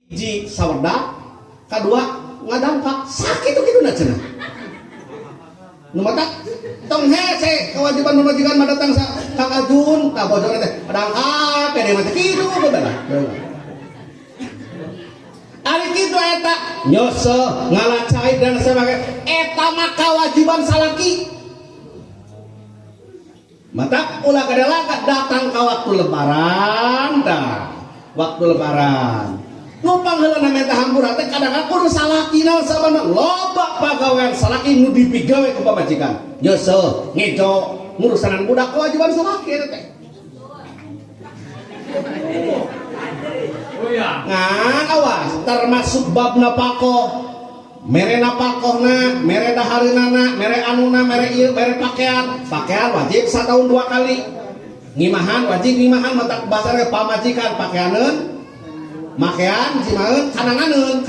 Hiji sawedak, kadua ngadangkak, sakitu kituna cenah. Nu matak tong hese kewajiban pamajikan mah datang sa Kang Ajun, tah bojone teh dangkak pede mah teh kitu bae. Ari kitu eta nyeuseuh, ngala cai dan sebagainya, eta mah kewajiban salaki. Matak ulah kadalaka datang ka waktu lebaran tah. Waktu lebaran. Nu pangheulana menta hampura teh kadang-kadang kudu salakina sabana loba pagawean salaki nu dipigawe ku pamajikan. Nyeuseuh, ngejo, ngurusanan budak kewajiban salaki eta teh. Ngan awas termasuk bab napakoh. Mere napakohna, mere dahareunana, mere anuna, mere ieu, mere pakaian. Pakaian wajib setahun 2 kali. Ngimahan wajib ngimahan matak bahasa pamajikan pakaianeun, makean jimaeun kananganeun.